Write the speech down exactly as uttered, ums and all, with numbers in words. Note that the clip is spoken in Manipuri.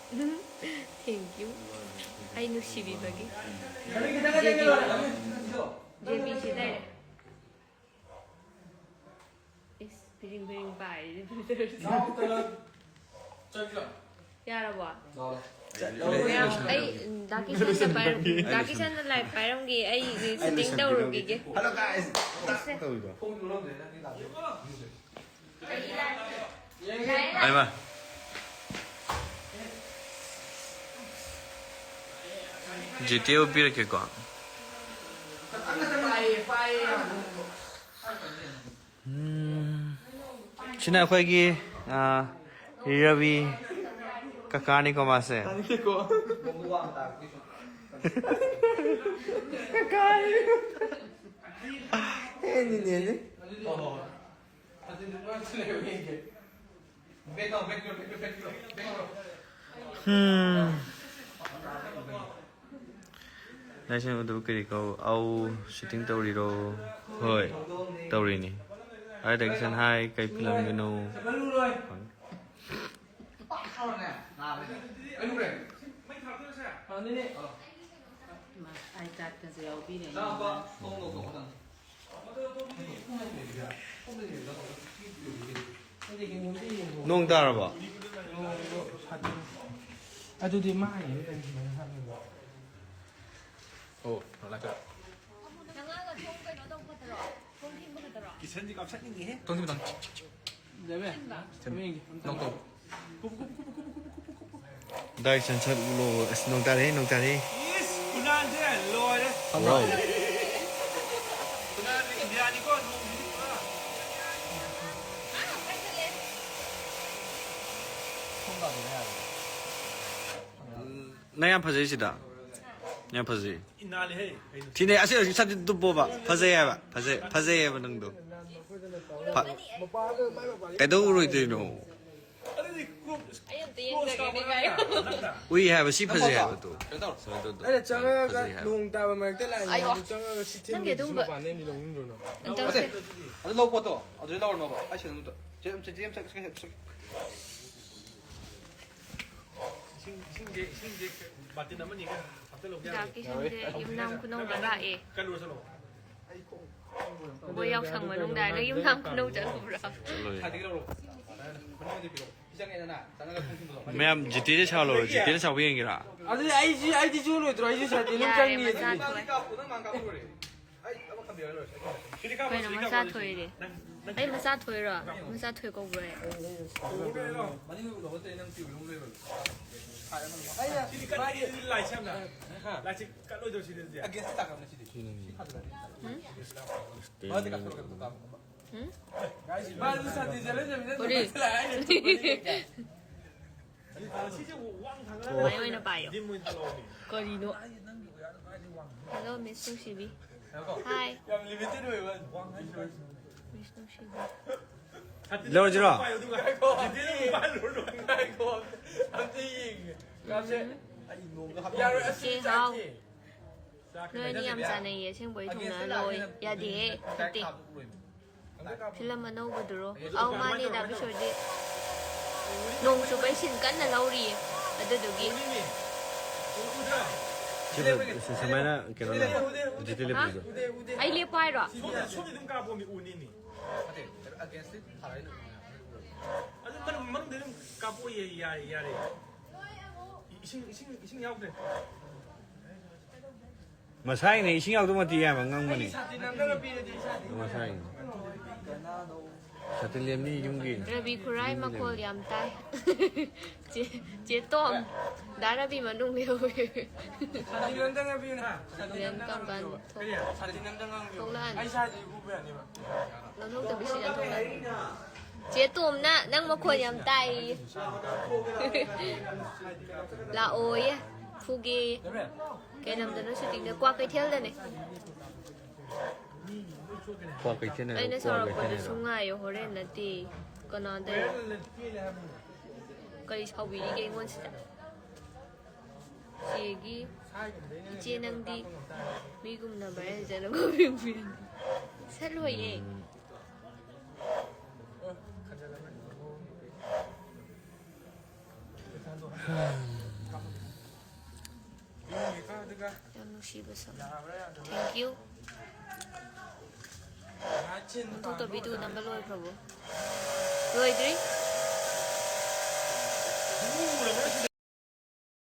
Thank you. ꯑꯩ ꯅꯨꯡꯁꯤꯕꯤꯕꯒꯤ꯫ ꯖꯦ ꯕꯤ ꯁꯤ ꯂꯩꯔꯦ꯫ ꯏꯁ, ꯐꯤꯔꯤꯡ ꯐꯤꯔꯤꯡ ꯄꯥꯏꯔꯤꯁꯦ꯫ ꯌꯥꯔꯕꯣ? ꯃꯌꯥꯝ, ꯑꯩ ꯗꯥ ꯀꯤꯁꯟꯅ ꯄꯥꯏꯔꯝ-, ꯗꯥ ꯀꯤꯁꯟꯅ ꯂꯥꯏ ꯄꯥꯏꯔꯝꯒꯦ, ꯑꯩ shooting ꯇꯧꯔꯨꯈꯤꯒꯦ꯫ Hello guys. ꯁꯦ꯫ ꯇꯧꯔꯤꯕ? ꯑꯩꯃ꯫ G T A ꯄꯤꯔꯛꯀꯦꯀꯣ꯫ ꯎꯝ, ꯁꯤꯅ ꯑꯩꯈꯣꯏꯒꯤ, ꯑ, ꯔꯕꯤ ꯀꯀꯥꯅꯤꯀꯣ ꯃꯥꯁꯦ꯫ ꯇꯥꯅꯤꯡꯗꯦꯀꯣ꯫ ꯀꯀꯥꯅꯤ꯫ ꯑꯦ, ꯅꯤꯅꯦꯅꯤ꯫ ꯍꯝ꯫ ꯂꯥꯏꯁꯪ ꯎꯗꯕ ꯀꯨꯏꯔꯦꯀꯣ꯫ ꯑꯧ, shooting ꯇꯧꯔꯤꯔꯣ? ꯍꯣꯏ, ꯇꯧꯔꯤꯅꯤ꯫ Hi, ꯗꯥꯏꯔꯦꯛꯁꯟ, hi, ꯀꯩ ꯐꯤꯂꯝꯒꯤꯅꯣ? ꯃꯥ ꯑꯥꯏ ꯀꯥꯔꯠꯀꯁꯨ ꯌꯥꯎꯕꯤꯔꯦ꯫ ꯅꯣꯡ ꯇꯥꯔꯕꯣ? ꯑꯗꯨꯗꯤ ꯃꯥ ꯍꯥꯏꯅꯤ ꯀꯔꯤ ꯁꯨꯃꯥꯏꯅ ꯍꯥꯞꯅꯤꯡꯕ? ꯑꯣ, ꯂꯥꯛꯀꯦ꯫ ꯅꯉꯥꯡꯅ ꯊꯣꯡ ꯀꯩꯅꯣ ꯇꯧꯕ ꯈꯛꯇꯔꯣ? ꯊꯣꯡ ꯊꯤꯡꯕ ꯈꯛꯇꯔꯣ? ꯀꯤꯁꯟꯁꯤ ꯀꯥꯞꯁꯠꯅꯤꯡꯉꯤꯍꯦ꯫ ꯊꯣꯡ ꯊꯤꯡꯕ ꯇꯝ꯫ ꯗꯦꯕꯦ, ꯊꯤꯡꯕ꯫ ꯊꯤꯡꯕ ꯌꯦꯡꯒꯦ꯫ ꯅꯣꯡ ꯇꯧ꯫ ꯗꯥꯏ ꯁꯟꯁꯠ ꯎꯠꯂꯣ꯫ ꯑꯁ, ꯅꯣꯡ ꯇꯥꯔꯦ, ꯅꯣꯡ ꯇꯥꯔꯦ꯫ ꯏꯁ, ꯈꯨꯅꯥꯟꯁꯦ ꯂꯣꯏꯔꯦ꯫ ꯋꯥꯎ꯫ ꯈꯨꯅꯥꯟꯁꯦ ꯏꯟꯗꯤꯌꯥꯅꯤꯀꯣ, ꯅꯣꯡꯁꯤꯗꯤ ꯄꯨꯔꯥ꯫ ꯅꯪ ꯌꯥꯝ ꯐꯖꯩ ꯁꯤꯗ꯫ ꯌꯥꯝ ꯐꯖꯩ꯫ ꯏꯟꯅꯥꯂꯤꯍꯦ꯫ ꯊꯤꯅꯦ, ꯑꯁꯤ, ꯑꯁꯤ ꯁꯠꯇꯤ ꯇꯨꯞꯄꯣꯕ꯫ ꯐꯖꯩ ꯍꯥꯏꯕ꯫ ꯐꯖꯩ, ꯐꯖꯩ ꯍꯥꯏꯕ ꯅꯪꯗꯣ꯫ ꯐ-, ꯀꯩꯗꯧꯔꯣꯏꯗꯣꯏꯅꯣ? ꯑꯗꯨꯗꯤ ꯀ꯭ꯔꯣꯞ-, ꯑꯩ ꯑꯝꯇ ꯀ꯭ꯔꯣꯞ ꯌꯦꯡꯖꯒꯦꯅꯦ, ꯀꯥꯞꯄ ꯉꯥꯏꯌꯣ꯫ ꯅꯠꯇ꯭ꯔꯥ? ꯎꯏ ꯍꯥꯏꯕ, ꯁꯤ ꯐꯖꯩ ꯍꯥꯏꯕ ꯇꯣ꯫ ꯀꯩꯅꯣ ꯇꯧꯔꯣ꯫ ꯁꯨꯃꯥꯏꯅ ꯇꯧꯗꯣ꯫ ꯑꯩꯅ ꯆꯪꯉꯒ ꯐꯖꯩ ꯍꯥꯏꯕ꯫ ꯅꯣꯡ ꯇꯥꯕ ꯃꯔꯛꯇ ꯂꯥꯏ ꯑꯌꯣ꯫ ꯅꯤꯡꯕꯗꯨ ꯆꯪꯉꯒ ꯁꯤ ꯅꯪꯒꯤ ꯊꯤꯟꯕꯗꯨꯁꯨ ꯑꯗꯨꯝꯕ ꯃꯄꯥꯟꯗ ꯑꯩꯅ ꯂꯧꯅꯤꯡꯗ꯭ꯔꯣ ꯅꯪ? ꯑꯝꯇ ꯅꯠꯇꯦ, ꯁꯦ-, ꯑꯗꯨ ꯂꯧ ꯄꯣꯠꯇꯣ, ꯑꯗꯨꯗꯤ ꯂꯧꯔꯅꯣꯕ꯫ ꯑꯩ ꯁꯤꯗ ꯑꯗꯨꯝ ꯆꯠ-, ꯆꯦ-, ꯆꯦ-, ꯆꯦ-, ꯆꯦ-, ꯆꯦ-, ꯆꯦ-, ꯏꯁꯤꯡꯁꯦ ꯕꯥꯇꯤꯟ ꯑꯃꯅꯤꯒ ꯍꯥꯞꯆꯤꯜꯂꯧꯕ ꯌꯥꯔꯣꯏ꯫ ꯗꯥ ꯀꯤꯁꯟꯁꯦ ꯌꯨꯝꯅꯥꯝ ꯈꯨꯅꯧꯗ ꯂꯥꯛꯑꯦ꯫ ꯀꯜꯂꯨꯔ ꯆꯠꯂꯣ꯫ ꯃꯣꯏ ꯌꯥꯎꯁꯪ ꯃꯅꯨꯡꯗ ꯅꯪ ꯌꯨꯝꯅꯥꯝ ꯈꯨꯅꯧ ꯆꯠꯂꯨꯕ꯭ꯔꯥ? ꯆꯠꯂꯨꯏ꯫ ꯁꯥꯏꯗꯒꯤ ꯂꯧꯔꯣ꯫ ꯃꯅꯨꯡꯗ ꯄꯤꯔꯛꯑꯣ꯫ ꯁꯤ ꯆꯪꯉꯦꯗꯅ, ꯆꯪꯉꯒ ꯊꯣꯡ ꯊꯤꯡꯖꯤꯜꯂꯣ꯫ ꯃꯌꯥꯝ ꯖꯤꯇꯤꯗ ꯁꯥꯎꯂꯣ, ꯖꯤꯇꯤꯗ ꯁꯥꯎꯕ ꯌꯦꯡꯒꯦꯔꯥ? ꯑꯗꯨꯗꯤ ꯑꯩꯁꯤ, ꯑꯩꯗꯤ ꯆꯣꯜꯂꯣꯏꯗ꯭ꯔꯣ? ꯑꯩꯁꯨ ꯁꯥꯏꯗ ꯑꯗꯨꯝ ꯌꯥꯔꯦ, ꯆꯪꯅꯤ ꯃꯆꯥ ꯑꯗꯨꯗꯤ꯫ ꯊꯣꯛꯑꯦ꯫ ꯀꯥꯞꯄꯨ, ꯅꯪ ꯃꯥꯡ ꯀꯥꯞꯄꯨꯔꯣ꯫ ꯑꯩ ꯑꯃ ꯈꯟꯕꯤꯔ ꯂꯣꯏꯔꯦ꯫ ꯁꯤꯗꯤ ꯀꯥꯞꯄꯣ, ꯀꯩꯅꯣ ꯁꯤꯗꯤ ꯃꯆꯥ ꯀꯥꯞꯄꯣ, ꯁꯤꯗꯤ꯫ ꯊꯣꯛꯏꯗꯤ? ꯅꯪ, ꯅꯪ ꯑꯩ ꯃꯆꯥ ꯊꯣꯛꯏꯔꯣ? ꯃꯆꯥ ꯊꯣꯛꯏ ꯀꯧꯕ꯭ꯔꯣ ꯑꯩ? ꯃꯅꯤꯡ ꯂꯧꯕ ꯅꯠꯇ꯭ꯔꯦ, ꯅꯪ ꯇꯤꯚꯤ ꯂꯧ ꯂꯩꯕ꯫ ꯁꯤꯗꯤ ꯀꯠꯂꯣꯏꯗ꯭ꯔꯣ ꯁꯤꯗꯤ? ꯍꯥ? ꯂꯥꯏꯁꯤ ꯀꯠꯂꯣꯏꯗ꯭ꯔꯣ ꯁꯤꯗꯤ ꯑꯗꯨꯗꯤ? ꯑꯒꯦꯟꯁꯇ ꯇꯥꯛꯀꯝꯅꯦ ꯁꯤꯗꯤ꯫ ꯁꯤ ꯅꯪꯒꯤ ꯁꯤ ꯊꯥꯗꯣꯔꯛꯑꯗꯤ꯫ ꯎꯝ? ꯃꯥꯗꯤ ꯀꯥꯞꯊꯣꯔꯛꯀꯅꯨ, ꯀꯥꯞꯄꯣ꯫ ꯎꯝ? ꯃꯥꯗꯤ ꯁꯥꯇꯤꯟ ꯆꯦꯜꯍꯟꯗꯕꯅꯤꯅ ꯀꯔꯤ? ꯅꯨꯡꯉꯥꯏꯇꯦ ꯂꯥꯛꯑꯦ꯫ ꯁꯤꯁꯦ ꯋꯥꯡ ꯊꯥꯡꯒꯠꯂꯒ ꯃꯥꯏ ꯑꯣꯏꯅ ꯄꯥꯏꯌꯣ꯫ ꯗꯤꯝ ꯑꯣꯏꯅ ꯊꯥꯡꯒꯠꯂꯛꯑꯣꯅꯦ꯫ ꯀꯔꯤꯅꯣ? ꯅꯪꯒꯤ ꯑꯣꯏꯔꯗꯤ ꯃꯥꯗꯤ ꯋꯥꯡ꯫ Hello, Miss ꯅꯨꯡꯁꯤꯕꯤ꯫ ꯉꯥꯏꯈꯣ꯫ Hi꯫ ꯌꯥꯝ limited ꯑꯣꯏꯕ ꯋꯥꯡ ꯍꯥꯏꯁꯤꯔꯣ? Miss ꯅꯨꯡꯁꯤꯕꯤ꯫ ꯂꯧꯔꯁꯤꯔꯣ? ꯄꯥꯏꯌꯣ, ꯑꯗꯨꯒ ꯉꯥꯏꯈꯣ꯫ ꯗꯤꯇꯦꯜ ꯑꯃꯨꯛ ꯄꯥꯏꯍꯜꯂꯨꯔꯣ꯫ ꯉꯥꯏꯈꯣ꯫ ꯑꯝꯇ ꯌꯦꯡꯒꯦ꯫ ꯀꯥꯞꯁꯦ꯫ ꯎꯝ꯫ ꯑꯩ ꯅꯣꯡꯒ ꯍꯥꯞꯄ ꯌꯥꯔꯣꯏ, ꯑꯁꯤ ꯆꯦ ꯍꯥꯎ꯫ ꯆꯥꯛꯁꯦ꯫ ꯅꯣꯏ ꯑꯅꯤ ꯌꯥꯝ ꯆꯥꯟꯅꯩꯌꯦ, ꯑꯁꯦꯡꯕꯩ ꯊꯨꯡꯅ ꯂꯣꯏ ꯌꯥꯗꯦꯍꯦ, ꯐꯠꯇꯦ꯫ ꯐꯤꯂꯝ ꯑꯅꯧꯕꯗꯨꯔꯣ? ꯑꯧ, ꯃꯥꯅꯦ, ꯗꯥ ꯕꯤꯁꯣꯔꯖꯤꯠ꯫ ꯅꯣꯡ ꯆꯨꯕꯩ ꯁꯤꯟ ꯀꯟꯅ ꯂꯧꯔꯤꯌꯦ, ꯑꯗꯨꯗꯨꯒꯤ꯫ ꯁꯤ, ꯁꯤ ꯁꯨꯃꯥꯏꯅ ꯀꯩꯅꯣ ꯂꯩ, ꯖꯤꯇꯤ ꯂꯦꯞꯄꯤꯗꯣ꯫ ꯍꯥ? ꯑꯩ ꯂꯦꯞꯄꯣ ꯍꯥꯏꯔꯣ? ꯁꯣꯝꯗ, ꯁꯣꯝꯗ ꯑꯗꯨꯝ ꯀꯥꯞꯄꯣꯃꯤ, ꯎꯅꯤꯅꯤ꯫ ꯑꯗꯨ ꯃꯅꯨꯡ, ꯃꯅꯨꯡꯗ ꯑꯗꯨꯝ ꯀꯥꯞꯄꯣ, ꯌꯥꯏ, ꯌꯥꯔꯦ, ꯌꯥꯔꯦ꯫ ꯏꯁꯤꯡ, ꯏꯁꯤꯡ, ꯏꯁꯤꯡ ꯌꯥꯎꯗ꯭ꯔꯦ꯫ ꯃꯁꯥꯒꯤꯅꯦ, ꯏꯁꯤꯡ ꯌꯥꯎꯗꯧ ꯃꯇꯤꯛ ꯌꯥꯝꯕ ꯉꯪꯕꯅꯦ꯫ ꯁꯥꯇꯤꯟ ꯑꯝꯇꯒ ꯄꯤꯔꯗꯤ ꯏꯁꯥꯗꯤ꯫ ꯃꯁꯥꯒꯤꯅꯦ꯫ ꯁꯥꯇꯤꯟ ꯂꯦꯝꯅꯤ ꯌꯨꯝꯒꯤ꯫ ꯔꯕꯤ ꯈꯨꯔꯥꯏ ꯌꯨꯝꯒꯤ ꯃꯈꯣꯜ ꯂꯩꯕꯅꯤ꯫ ꯌꯥꯝ ꯇꯥꯏ꯫ ꯆꯦ, ꯆꯦ ꯇꯣꯝ, ꯗꯥ ꯔꯕꯤ ꯃꯅꯨꯡ ꯂꯩꯍꯧꯋꯦ꯫ ꯁꯥꯇꯤꯟ ꯑꯝꯇꯒ ꯄꯤꯌꯨꯅ꯫ ꯁꯥꯇꯤꯟ ꯍꯣꯔꯦꯟ ꯑꯝꯇꯒ ꯀꯔꯝ ꯀꯥꯟ ꯄꯤꯌꯨ꯫ ꯊꯣꯛ-, ꯀꯔꯤ? ꯁꯥꯇꯤꯟ ꯑꯝꯇ ꯉꯥꯡꯕꯤꯌꯨ꯫ ꯊꯣꯛꯂꯛꯑꯅꯤ꯫ ꯑꯩ ꯏꯁꯥꯗꯤ ꯎꯕ ꯌꯥꯅꯦꯕ꯫ ꯂꯧꯊꯣꯛꯇꯕꯤ ꯁꯤꯗ ꯊꯣꯛꯂꯛꯑꯅꯤ꯫ ꯆꯦ ꯇꯣꯝꯅ ꯅꯪ ꯃꯈꯣꯟ ꯌꯥꯝ ꯇꯥꯏ꯫ ꯂꯥꯛꯑꯣꯌꯦ꯫ ꯐꯨꯒꯦ꯫ ꯀꯩ ꯂꯝꯗꯅꯣ ꯁꯨꯇꯤꯡꯗ? ꯀ꯭ꯋꯥꯀꯩꯊꯦꯜꯗꯅꯦ꯫ ꯀ꯭ꯋꯥꯀꯩꯊꯦꯜ ꯍꯥꯏꯔꯣ, ꯑꯩꯅ ꯁꯥꯎꯔꯛꯄꯗꯨꯁꯨ ꯀ꯭ꯋꯥꯀꯩꯊꯦꯜ ꯍꯥꯏꯔꯣ? ꯉꯥꯏꯌꯣ, ꯍꯣꯔꯦꯟ ꯅꯠꯇꯦ꯫ ꯀꯅꯥꯗ? ꯀꯔꯤ ꯁꯥꯎꯕꯤꯔꯤꯒꯦ ꯑꯩꯉꯣꯟꯁꯤꯗ? ꯆꯦꯒꯤ, ꯏꯆꯦ ꯅꯪꯗꯤ ꯃꯤꯒꯨꯝꯅ ꯚꯥꯏꯔꯦꯜ ꯆꯠꯂꯒ ꯁꯠꯂꯣꯏꯌꯦ꯫ ꯎꯝ꯫ ꯌꯥꯝ ꯅꯨꯡꯁꯤꯕ ꯁꯛ꯫ Thank you꯫ ꯑꯣꯟꯊꯣꯛꯇꯕꯤꯗꯨ ꯅꯝꯕ ꯂꯣꯏꯈ꯭ꯔꯕꯣ? ꯂꯣꯏꯗ꯭ꯔꯤ꯫